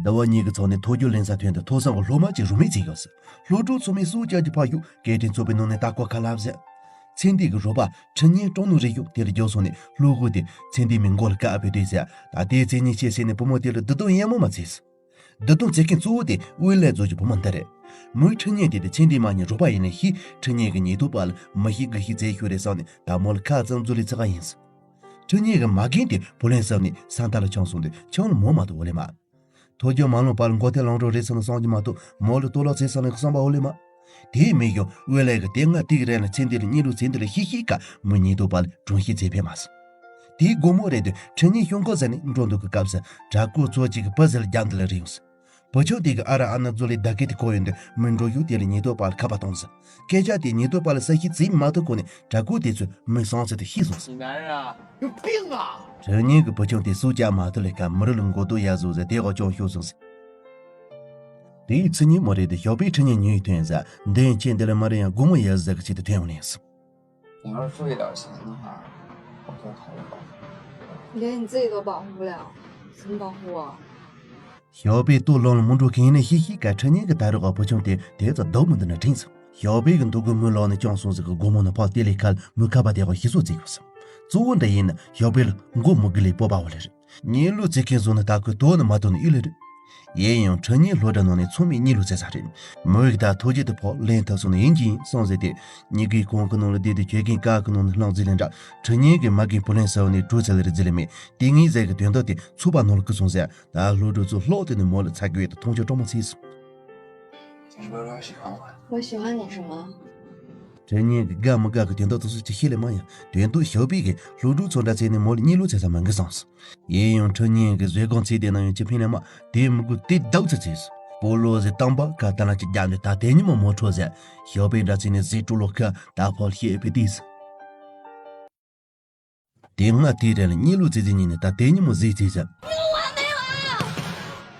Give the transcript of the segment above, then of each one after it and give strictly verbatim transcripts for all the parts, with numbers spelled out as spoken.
ཟླ་བ་གཉིས་ཀྱི་ཚོགས་ནས་ཐོ་རྒྱུ་ལེན་ས་ཐོན་ཏེ་ཐོ་བསམ་གྱི་སློབ་མ་གཅིག་རུ་མིས་བརྩིས་ཡོད་ཟེར། སློབ་ཕྲུག་ཚོ་མིས་སྲོག་བསྐྱབས་ཀྱི་ཕ་ཡུལ་སྐད་འཕྲིན་ཚོགས་པའི་ནང་ནས་ལྟ་སྐོར་ཁ་ལབ་ཟེར། ཚེ་འདས་ཀྱི་རོགས་པ་ཁྲི་གཉན་སྤྲང་ནུ་རེ་ཡོད་དེར་འགྱོ་སོང་ནས་སློབ་གོ་དེ་ཚེ་འདས་མའི་མགོ་ལ་བཀབ་པའི་དུས་ཟེར། ད་ལྟའི་མཚན་ཉིད་ཤེས་ཟེར་ནས་བུ་མོ་དེ་ལ་བདུད་དོན་ཡང་མོ་མ་བརྩིས། བདུད་དོན་བརྩི་མཁན་གཙོ་བོ་དེ་དབུས་ལས་རྫོགས་ཀྱི་བུ་མོ་འདི་རེད། མོས་ཁྲི་གཉན་དེ་དེ་ཚེ་འདས་མ་གཉིས་རོགས་པ་ཡིན་ནས་ཤི། ཁྲི་གཉན་གྱི་ཉེ་དུ་པ་ལ་མི་ཤི་དགུ་ཤི་བཙལ་ཤོག་རེད་བསམ་ནས་ད་མོ་ལ་ཁ་ཙམ་འཛུལ་ལས་ཚ་ག་ཡིན། ཁྲི་གཉན་གྱི་མ་རྒན་དེ་བུ་ལོན་བསབས་ནས་ས་མཐའ་ལ་མཆོངས་སོང་དུས་ཆང་ལ་མོ་མ་གཏོགས་འོ་ལེ་མ། ཐོ་རྒྱུ་མ་ལོངས་པར་མགོ་ཐལ་ལང་རོ་རེད་ཟེར་ན་བསམ་གྱི་མ་གཏོགས་མོ་ལ་ལྟོ་ལོག་བྱེད་ས་ལ་བསམ་པ་འོ་ལེ་མ། དེའི་མི་གཞུང་དབུས་ལས་ཀྱི་དེ་སྔ་དེ་གི་རེད་ལ་ཚེ་འདི་ལ་གཉིད་ལུག་ཚེ་འདི་ལ་ཤི་ཤི་ཀ་མོའི་ཉེ་དུ་པ་ལ་དྲུང་ཤེས་བྱེད་ཕེབས་མ་སོང་། དེའི་དགོང་མོ་རེད་དུས་ཁྲི་གཉན་ཤོང་ཀོ་ཟེར་ནས་འགྲོ་འདུག་གི་སྐབས་སུ་བྲག་ཀོ་ཚོ་གཅིག་གི་པ་ཟེར་ལ་རྒྱབ་འདི་ལ་རེད་ཡོང་ཟེར། བུ་ཆུང་དེ་གི་ཨ་ར་ཨ་ན་ཛོ་ལི་ད་གེ་དེ་ཁོ་ཡོང་དུས་མི་འགྲོ་ཡུག་དེ་ལ་ཉེ་དུ་པ་ལ་ཁ་པ་གཏོང་ཟེར། སྐད་ཆ་དེ་ཉེ་དུ་པ་ལ་ས་ཤི་ཙིག་མ་ཐུབ་གོ་ནས་བྲག་ཀོ་དེ་ཚོས་མི་སང་ཚེ་དུ་ཤི་སོང་ཟེར། 你男人啊，有病啊！ ཁྲི་གཉན་གྱི་བུ་ཆུང་དེ་སྲོག་སྐྱབས་མ་ཐུབ་ལས་ཀ་མི་རུ་ལ་མགོ་ཏོ་ཡ་བཟོ་ཟེར་དེ་གོ་ཅུང་ཤོར་སོང་ཟེར། དེའི་ཚེ་ཉིན་མོ་རེད་དེ་ཞོགས་པའི་ཁྲི་གཉན་ཉུལ་ཐོན་ཟེར། འདི་ཁྱེད་འདི་ལ་མ་རེད་ཡང་དགོང་མོ་ཡ་ཟེར་གི་ཆེད་དུ་ཐོན་འོང་ནས། 你要是注意点儿行的话，我就同意了。连你自己都保护不了，怎么保护我？ ཞོགས་པའི་ལྟོ་ལོང་ལ་མི་འགྲོ་གིན་ནས་ཤི་ཤི་ཀ་ཁྲི་གཉན་གྱི་ད་རུ་ག་བུ་ཆུང་དེ་དེ་ཚོ་ལྡོག་མི་འདུག་ན་དྲིན་ཚོ། ཞོགས་པའི་གི་འདུག་གི་མོའི་ལོག་ནས་ཅུང་སོང་ཟིག་གི་དགོང་མོ་ནས་ཕར་དེ་ལས་ཁ་མོའི་ཁ་པ་དེ་ག་ཤི་སོ་བརྩིགས་ཡོད་ཟེར། གཙོ་བོ་འདྲ་ཡིན་ན་ཞོགས་པའི་ལ་མགོ་མི་དགུ་ལས་སྤོབས་པ་བ་ལེ་རེད། གཉིད་ལུག་བརྩི་མཁན་བཟོ་ན་ད་ཁོས་དོ་ནི་མ་དོ་ནི་ཨི་ལེ་རེད། ཡིན་ཡང་ཁྲི་གཉན་སློབ་གྲྭ་ནང་ནས་ཚང་མས་གཉིད་ལུག་བརྩི་ས་རེད། མོའི་གི་ད་ཐོ་རྒྱུ་དེ་ཕོག་ལེན་ཐུབ་སོང་ནི་ཡིན་གྱི་ཡིན་སོང་ཟེར་ཏེ། གཉིད་ཀའི་གོང་གི་ནང་ལ་བསྡད་དེ་ཁྱོད་རྒན་ཀ་གི་ནང་ནས་ལྷང་རྫི་ལེན་འདྲ། ཁྲི་གཉན་གི་མ་གིན་བུ་ལོན་ཟེར་བ་ནི་གྲུ་ཚེ་ལ་རི་རྫི་ལེ་མེད། དེ་ངའི་ཟས་ཀྱི་དོན་དག་དེ་ཚུགས་པ་ནང་ལ་ཀི་སོང་ཟེར། ད་སློབ་ཕྲུག་ཚོ་ལྷོག་དེ་ནི་མོ་ལ་ཚ་གི་ཡོད་དུ་མཐོང་ཆོག་སྤྲང་མོ་ཚིགས། 你是不是有点喜欢我？ 我喜欢你什么？ ཁྲི་གཉན་གི་དགའ་མི་དགའ་གི་དོན་དག་དུ་སུ་ཅི་ཤེས་ལེ་མ་ཡང་དོན་དུ་ཞོགས་པའི་གི་སློབ་ཕྲུག་ཚོ་འདྲ་ཚེ་ནི་མོ་ལ་གཉིད་ལུག་ཚེ་ས་མ་འགི་སོང་། ཡིན་ཡང་ཁྲི་གཉན་གི་བཟོད་སྒོམ་ཚིག་དེ་ན་ཡང་ཅི་ཕན་ལེ་མ། དེ་མི་དགོས་དེ་བདག་ཚེ་ཚེས། སྤོ་ལོ་ཟེར་བཏང་པ་ཁ་ཏ་ལ་ཅི་རྒྱབ་ནས་ད་དེ་ཉིན་མོ་མོ་འཕྲོ་ཟེར། ཞོགས་པའི་འདྲ་ཚེ་ནི་ཟི་ཀྲུ་ལོ་ཁ་ད་ཕོལ་ཤེས་པའི་དུས། དེ་སྔ་དེ་རེད་ལ་གཉིད་ལུག་ཚེ་ཚེ་ཉིན་ནས་ད་དེ་ཉིན་མོ་ཟི་ཚེ་ཟེར།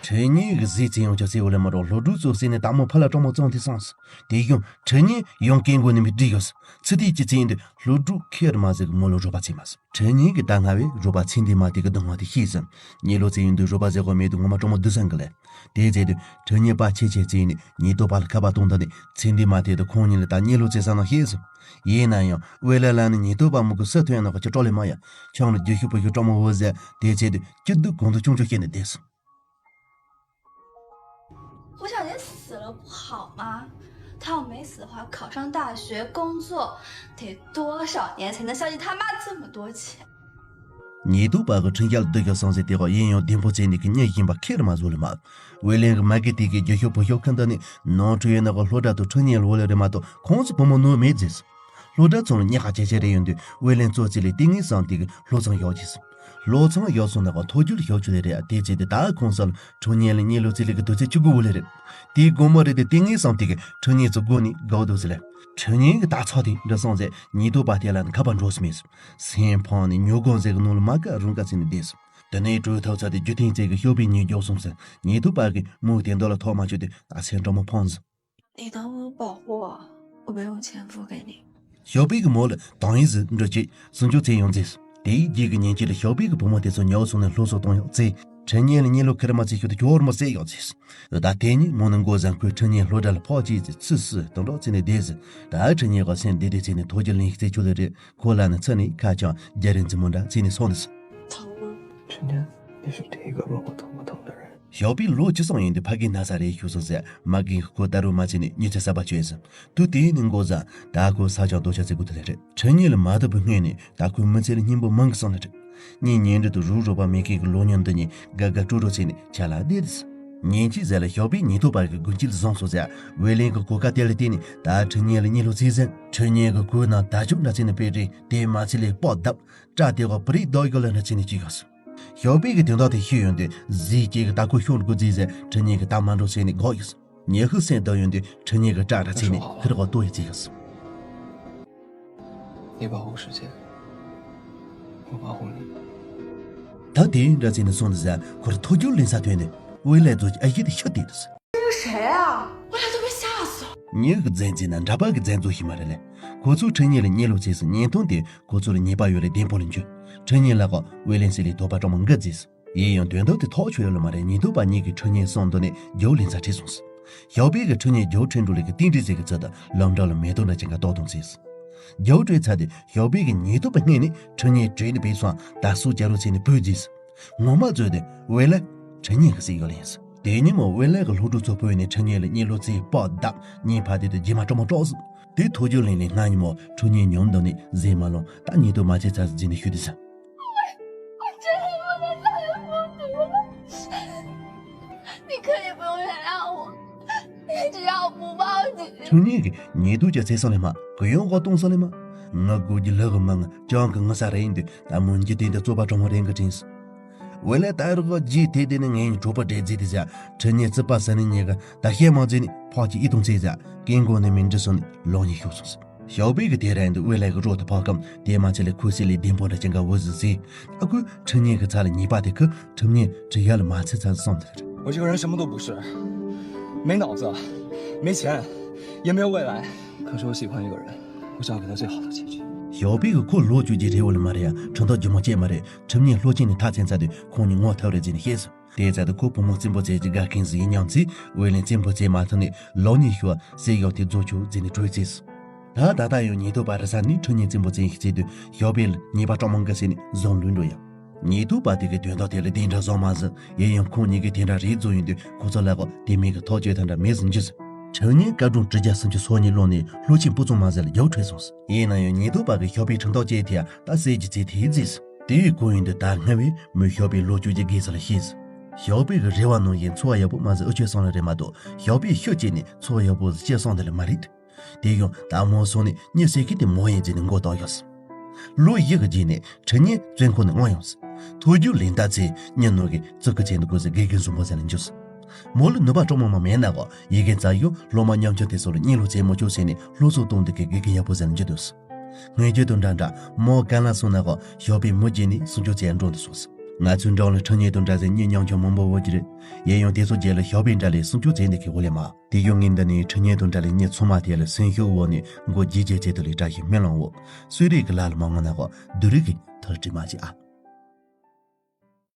ཁྲི་གཉན་གི་ཟི་ཚེ་ཡང་ཅི་ཚེ་འོ་ལེ་མ་རོགས་སློབ་ཕྲུག་ཚོ་ཟི་ནས་ད་མོ་ཕ་ལ་སྤྲང་མོ་བཙོང་དེ་སོང་། དེ་གཞུང་ཁྲི་གཉན་ཡོང་སྐད་མགོ་ནས་མི་འདྲི་ཡོད། ཚེ་དེའི་ཅི་ཚེ་ཡིན་དུས་སློབ་ཕྲུག་ཁེར་མ་ཟིག་མོ་ལ་རོགས་པ་ཚེ་མ་སོང་། ཁྲི་གཉན་གི་ད་སྔ་བས་རོགས་པ་ཚེ་འདི་མ་དེ་གི་སྡུག་བསྔལ་དེ་ཤེས་ཟིན། གཉིད་ལོག་ཚེ་ཡིན་དུས་རོགས་པ་ཟེར་གོ་མེད་དུ་ངོ་མ་སྤྲང་མོ་བསྡུ་སང་གི་ལེ། དེ་ཚེ་དུས་ཁྲི་གཉན་པ་ཆེ་ཆེ་ཚེ་ནི་ཉེ་དུ་པ་ལ་ཁ་པ་གཏོང་ད་ནི་ཚེ་འདི་མ་དེ་དུ་ཁོང་གཉིས་ལ་ད་གཉིད་ལོག་ཚེ་ས་ན་ཤེས་ཟིན། ཡིན་ན་ཡང་དབུས་ལ་ལ་ནི་ཉེ་དུ་པ་མུ་གུ་སུ་ཐོན་ན་ག་ཅི་སྤྲོ་ལེ་མ་ཡ། ཆང་ལ་རྒྱུ་ཤུ་པུ་ཤུ་སྤྲང་མོ་བོ་ཟེར་དེ་ཚེ་དུས་སྐྱིད་སྡུག་གང་དུ་ཅུང་ཅུང་ཤེས་ནས་བསྡད་སོང་། 胡小年死了不好吗？他要没死的话，考上大学、工作，得多少年才能相信他妈这么多钱？ ཉེ་དུ་པ་གི་ཁྲིམས་ཞལ་བསྡུ་རྒྱུ་སང་ཟེར་དེ་ག་ཡིན་ཡང་ལྡེམ་པོ་བཙན་ནས་ཀྱི་གཉའ་ཞིམ་པ་ཁེར་མ་བཟོ་ལེ་མ། ཝེ་ལེན་གི་མ་གི་དེ་གི་རྒྱུ་ཤོག་བུ་ཤོག་ཁ་འདི་ནི་ནོར་འཁྲུལ་ཡོད་ན་ག་སློབ་གྲྭ་དུ་ཁྲིམས་ཉེ་ལོ་ལེ་རེ་མ་གཏོགས་ཁོང་ཚོ་བུ་མོ་ནོར་མེད་ཟེར། སློབ་གྲྭ་ཚང་ལ་ཉེ་ཁ་ཆེ་ཆེ་རེ་ཡོང་དུས་ཝེ་ལེན་གཙོ་ཚེ་ལས་ཏིང་ངེ་སང་དེ་གི་སློབ་ཚང་ཡོག་ཅིས། སློབ་ཚང་ཡོག་སོང་ན་ག་ཐོ་རྒྱུ་ལ་ཤོག་ཆུ་ལེ་རེ་དེ་ཚེ་དེ་ད་ཁོང་ས་ལ་ཁྲིམས་ཉེ་ལ་ཉེ་ལོ་ཚེ་ལས་གི་དུ་ཚེ་ཆུ་གུ་བུ་ལེ་རེ། དེའི་དགོང་མོ་རེ་དེ་ཏིང་ངེ་སང་དེ་གི་ཁྲིམས་ཉེ་ཚོ་སྒོ་ནས་གའོ་དུ་ཟེར་ལེ། ཁྲིམས་ཉེ་གི་ད་ཚོགས་དེ་འདྲ་སོང་ཟེར་ཉེ་དུ་པ་དེ་ལ་ནི་ཁ་པ་འགྲོ་སི་མེད། སེམས་ཕངས་ནས་ཉོ་གོང་ཟེར་གི་ནང་ལ་མ་ཀ་རུང་ཀ་ཚེ་ནས་བསྡད་སོང་། དེ་ནས་གྲོས་ཐོབ་ཚར་ཏེ་རྒྱུ་ཐེངས་ཚེ་གི་ཤོག་པའི་ཉིན་མགྱོགས་སོང་ཟེར་ཉེ་དུ་པ་གི་མུ་གི་དེ་འདོ་ལ་ཐོག་མ་ཆུ་དེ་ད་ཚེ་འགྲོ་མོ་ཕངས་ཟེར། 你能不能保护我？我没有钱付给你。 ཞོགས་པའི་གི་མོ་ལ་དང་ཡིན་ཟིག་འགྲོ་ཅིག་སུམ་ཅུ་ཚེ་ཡོང་ཟིག་དེའི་རྗེས་ཀྱི་ཉིན་གཅིག་ལ་ཞོགས་པའི་གི་བུ་མོ་དེ་ཚོ་ཉོ་སོང་ནས་སློབ་གསོ་གཏོང་ཡོང་ཚེ། ཁྲི་གཉན་ལ་གཉིད་ལོག་ཁེར་མ་ཚེ་ཤོད་དུ་ཅོར་མོ་ཟེ་ཡོང་ཟིག་ད་དེ་ཉིན་མོ་ནི་མགོ་བཟང་ཁོས་ཁྲི་གཉན་སློབ་གྲྭ་ལ་ཕོག་ཅིག་ཟིག་ཚུད་སུ་དང་འགྲོགས་ཚེ་ནས་བསྡད་ཟིག་ད་ཁྲི་གཉན་གི་སེམས་བདེ་བདེ་ཚེ་ནས་ཐོག་རྒྱུ་ལེན་ཤིག་ཚེ་ཆུ་ལ་རེད། ཁོ་ལ་ནི་ཚུད་ནས་ཁ་ཆང་རྒྱ་རིན་འཛིན་མོ་འདྲ་ཚེ་ནས་སོང་ཟིག 成吗？ ཁྲི་གཉན། 你是第一个问我疼不疼的人。 ཞོགས་པའི་ལོ་བཅུ་སོང་ཡིན་དུས་ཕ་གིའི་ན་ས་རེ་ཤུགས་སོང་ཟེར་མ་གིས་ཁོ་ད་རུང་མ་ཚེ་ནས་ཉི་ཚེ་གསར་པ་བཅོས་ཟིན། དུས་དེའི་ནི་མགོ་བཟང་ད་ཁོ་ས་ཆང་རྡོ་ཆ་ཚེ་དགུ་དུ་ལེ་རེད། ཁྲི་གཉན་ལ་མ་ཐུབ་པའི་སྔོན་ནས་ད་ཁོའི་མི་ཚེ་ལ་སྙིང་པོ་མང་གི་སོང་ལེ་རེད། གཉེན་ཉེ་འབྲེལ་དུ་རུག་རུག་པ་མེད་མཁན་གྱི་ལོ་ཉམས་འདི་ཉིད་དགའ་དགའ་སྤྲོ་སྤྲོ་ཚེ་ནས་ཆ་ལ་བསྡད་དེ། ཉིན་གཅིག་ཟེར་ལ་ཞོགས་པའི་ཉིན་ཐོ་པར་གྱི་དགུན་དཀྱིལ་བཟང་སོང་ཟེར་ཝེ་ལེན་གྱི་གོ་སྐབས་དེ་ལ་བརྟེན་ནས་ད་ཁྲི་གཉན་ལ་གཉིད་ལོག་ཚེ་ཟིན། ཁྲི་གཉན་གྱི་གོས་ནང་ད་ཅུང་འདྲ་ཚེ་ནས་དཔེ་རེད་དེ་མ་ཚེ་ལས་སྤོག་བརྡབ་སྐྲ་དེ་ག་པི་རིག་རྡོ་གོ་ལ་འདྲ་ཚེ་ནས་གཅིག་ཡོད། ཞོགས་པའི་གི་དོན་དག་དེ་ཤེས་ཡོང་དུས་ཟིག་ཅིག་གི་ད་ཁོ་ཤོར་དགོས་རྩིས་ཟེར་ཁྲི་གཉན་གི་ད་མ་འགྲོ་ཟེར་ནས་སྒོག་ཡོད། ཉི་ཤུ་སེམས་གཏོང་ཡོང་དུས་ཁྲི་གཉན་གི་སྐྲ་འདྲ་ཚེ་ནས་ཁིར་གོ་ལྟོ་ཡི་རྩིས་ཡོད། 你保护世界，我保护你。 ད་དེ་འདྲ་ཚེ་ནས་སོང་དུ་ཟེར་ཁོར་ཐོ་རྒྱུ་ལེན་ས་ཐོན་ནས་དབུས་ལས་རྫོགས་ཀྱི་ཨ་ཡེ་དེ་ཤི་དེ་དུས། 这是谁啊？我俩都被吓死了。 ཉི་གི་རྫས་འཛིན་ན་འདྲ་པ་གི་རྫས་འཛོ་ཤི་མ་རེད་ལེ། ཁོ་ཚོ་ཁྲི་གཉན་ལ་གཉིད་ལོག་ཚེ་སུ་བརྙན་ཐུང་དེ་ཁོ་ཚོ་ལ་ཉེས་པ་ཡོད་རེད་བདེན་པོ་ལ་འཇུ། ཁྲི་གཉན་ལ་གོ་ཝེ་ལེན་སི་ལི་དོ་པ་གྲོགས་མོ་འགའ་རྫིས། ཡིན་ཡང་དོན་དག་དེ་ཐག་ཆོད་ཡོད་ལ་མ་རེད། ཉེན་རྟོག་པ་གཉིས་ཀྱིས་ཁྲི་གཉན་གསང་མདུན་ནས་རྒྱབ་ལེན་ཚར་ཁྲིད་སོང་ཟེར། ཞོགས་པའི་གི་ཁྲི་གཉན་རྒྱབ་ཁྲིད་འགྲོ་ལས་ཀྱི་རྟེན་འབྲེལ་ཟེར་གི་ཚུལ་དུ་ལམ་འགྲམ་ལ་མེ་ཏོག་འདྲ་ཅན་ག་ཏོག་ཏོ་མཛད་ཟེར། རྒྱབ་ཁྲིད་ཚར་དུས་ཞོགས་པའི་གི་ཉེན་རྟོག་པ་སྔས་ནས་ཁྲི་གཉན་བྲོས་ནས་བུད་སོང་། ད་སུ་རྒྱ་རོ་ཚེ་ནས་བུད་རྗེས་ཟེར། ངོ་མ་བཟོས་ཏེ་ཝེ་ལ་ཁྲི་གཉན་གི་སྲིད་ཡོད་ལེན་ཟེར། དེ་ཉིན་མོ་ཝེ་ལ་གི་སློབ་ཕྲུག་ཚོ་བོས་ནས་ཁྲི་གཉན་ལ་གཉིད་ལོག་ཚེ་པགས་བརྡབས། གཉིད་ཕར་བལྟས་དུས་རྗེས་མ་གྲོག་མོ་གྲོག་ཟེར། དེ་ཐུགས་རྒྱུད་ལེན་ལེན་སྔ་ཉིན་མོ་ཁྲི་གཉན་ཉོམ་འདུག་ནས་ཟས་མ་ལོང་། ད་ཉེན་རྟོག་མ་བྱེད་ཚར་ཟེར་ནས་ཤོད་དུས་ཟེར། 我真的不能再有问题了。你可以不用原谅我，你只要不报警。 ཁྲི་གཉན་གྱིས་ཉེན་རྟོག་ཅིག་བྱས་སོང་ལེ་མ། གུ་ཡངས་གོ་གཏོང་སོང་ལེ་མ། ང་དགོས་རྒྱུ་ལག་གི་མ་ང་ཅང་གི་ངི་ས་རེད་འདུག་ད་མོན་གྱི་དེ་འདི་རྩོད་པ་གྲོག་མོ་རེད་གི་དྲིན་ཟེར། ཝེ་ལ་ད་རུ་གོ་རྗེས་དེ་དེ་ནི་ངས་གྲོགས་པོ་འདྲེ་རྫི་དེ་ཟེར། ཁྲི་གཉན་རྩིད་པ་ཟ་ནི་ཉེ་གི་ད་ཤེས་མ་ཚེ་ནི་ཕོག་ཅིག་ཨི་ཏུང་ཚེ་ཟེར། ཀེང་གོ་ནི་མིན་འདྲི་སོང་ནི་ལོག་ཉེ་ཤོག་སོང་ཟེར། ཞོགས་པའི་གི་དེ་རན་དུ་ཝེ་ལ་གི་རོ་དུ་ཕོག་གམ་དེ་མ་ཚད་ལས་ཁོ་སི་ལི་ལྡེམ་པོ་འདྲ་ཅན་ག་བུ་ཟི་ཟི། ཨ་ཁུ་ཁྲི་གཉན་གི་ཚ་ལ་ཉེས་པ་དེ་ཁུ་ཁྲི་གཉན་ཁྲི་ཡ་ལ་མ་ཚད་ཚ་སོང་དེ་རེད། 我这个人什么都不是，没脑子，没钱，也没有未来。可是我喜欢一个人，我想要给他最好的结局。 ཞོགས་པའི་གི་ཁོ་ལོ་བཅུ་གཅིག་རེད་འོ་ལ་མ་རེད་ཡ། ཁྲི་མདོག་རྒྱུ་མ་སྐྱེས་མ་རེད། ཁྲི་གཉན་ལྷོ་ཆེན་ནས་ཐག་ཚན་ཚ་དུས་ཁོང་གཉིས་ངོ་ཐབས་རེད་ཟེར་ནས་བཤད་སོང་། དེ་ཚ་དུ་ཁོ་བུ་མོ་རྩེད་མོ་རྩེ་གི་དགའ་མཁན་ཟིག་ཡིན་སྙམ་ཚེ་ཝེ་ལན་རྩེད་མོ་རྩེ་མ་ཐུབ་ནས་ལོག་ཉེ་ཤོག་སེ་ཡོག་དེ་རྫོགས་ཆོག་ཟེར་ནས་གྲོས་རྩིས་སོང་། ད་ད་ལྟ་ཡང་ཉེན་རྟོག་པ་རི་ས་ནས་ཁྲི་གཉན་རྩེད་མོ་རྩེ་ཞིག་རྩེ་དུས་ཞོགས་པའི་ལ་ཉེས་པ་གྲོག་མོ་འགའ་ཟེར་ནས་བཟང་ལུས་འགྲོ་ཡ། ཉེན་རྟོག་པ་དེ་གི་དོན་དག་དེ་ལ་དེ་འདྲ་བཟང་མ་ཟིན། ཡིན་ཡང་ཁོང་གཉིས་ཀྱིས་དེ་འདྲ་རེད་བཟོ་ཡོང་དུས་ཁོ་ཚོ་ལ་གོ་དེ་མིན་གི་ཐག་གཅོད་ཐ་འདྲ་མེད་ཟིན་རྒྱུ་ཟིན། ཁྲི་གཉན་བཀའ་དྲུང་གྲི་རྒྱ་སུམ་ཅུ་སོ་གཉིས་སློང་ནས་ལྷོ་ཆེན་སྤུ་ཙོང་མ་ཟེར་ལ་རྒྱབ་ཁྲིད་སོང་ཟིན། ཡིན་ན་ཡང་ཉེན་རྟོག་པ་གི་ཞོགས་པའི་ཁྲི་མདོག་ཅན་དེ་ཡང་ད་གསེར་གྱི་རྩེ་དེའི་རྫིས་སོང་། དེ་ཡི་གོ་ཡོང་དུས་ད་སྔ་བས་མོས་ཞོགས་པའི་ལོ་བཅུ་གཅིག་རྒས་ས་ལ་ཤེས་སོང་། ཞོགས་པའི་གི་རེ་བ་ནང་བཞིན་འཚོ་བ་ཡག་པོ་མ་ཟིན་ཨུ་ཆོས་སོང་ལ་རེད་མ་གཏོགས་ཞོགས་པའི་ཤུགས་ཀྱིས་ནི་འཚོ་བ་ཡག་པོ་ཟིག་སྐྱེལ་སོང་དེ་ལ་མ་རེད། དེ་ཡང་ད་མོ་སོང་ནས་གཉིད་སད་ཁི་དེ་མོ་ཡིན་ཟེར་ནས་མགོ་བཏགས་ཡོད། ལོ་བཞི་གི་རྗེས་ནས་ཁྲི་གཉན་བཙོན་ཁང་ནས་མངགས་ཡོང་། ཐུགས་རྒྱུད་ལེན་ལྟ་ཚེ་གཉིད་ནོར་གི་ཙི་གུ་ཚེ་འདུག་གོ་ཟེར་དགེ་རྒན་གསུམ་པོ་ཟེར་ལ་འཇུས། མོ་ལ་ནུས་པ་གྲོག་མོ་མ་མེད་ན་གོ་ཡི་གེ་རྩ་ཡོད་སློབ་མ་ཉམ་ཆུང་དེ་ཚོ་ལ་གཉིད་ལོག་ཚེ་མོ་ཅོག་ཟེར་ནས་སློབ་གསོ་གཏོང་འདུག་གི་དགེ་རྒན་ཡག་པོ་ཟེར་ལ་འཇུ་འདུག་ངས་རྒྱུ་དང་འདྲ་འདྲ་མོ་ག་ལ་སོང་ན་གོ་ཞོགས་པའི་མུ་རྒྱུད་ནས་སུམ་ཅུ་ཚེ་འགྲོ་འདུག་སོང་། ང་ཚོའི་འགྲམ་ལ་ཁྲི་གཉན་དང་འདྲ་ཟེར་གཉིད་ཉམ་ཆུང་མང་པོ་བོ་གི་རེད། ཡིན་ཡང་དེ་ཚོ་རྗེས་ལ་ཞོགས་པའི་འདྲ་ལས་སུམ་ཅུ་ཚེ་འདུག་གི་འོ་ལེ་མ། དེ་ཡང་ངས་འདི་ནས་ཁྲི་གཉན་དང་འདྲ་ལས་གཉིད་ཚོད་མ་ཐེ་ལ་སེམས་ཤུགས་འོག་ནས་མགོ་ལྗིད་ལྗིད་བྱེད་དུ་ལས་བཀྲ་ཤིས་སྨོན་ལམ་འོག་གསོད་རེས་ཀྱི་ལ་ལ་མ་ངོ་ན་གོ་བདུད་རིགས་ཀྱི་ཐག་དྲི་མ་བྱེད་ཨ།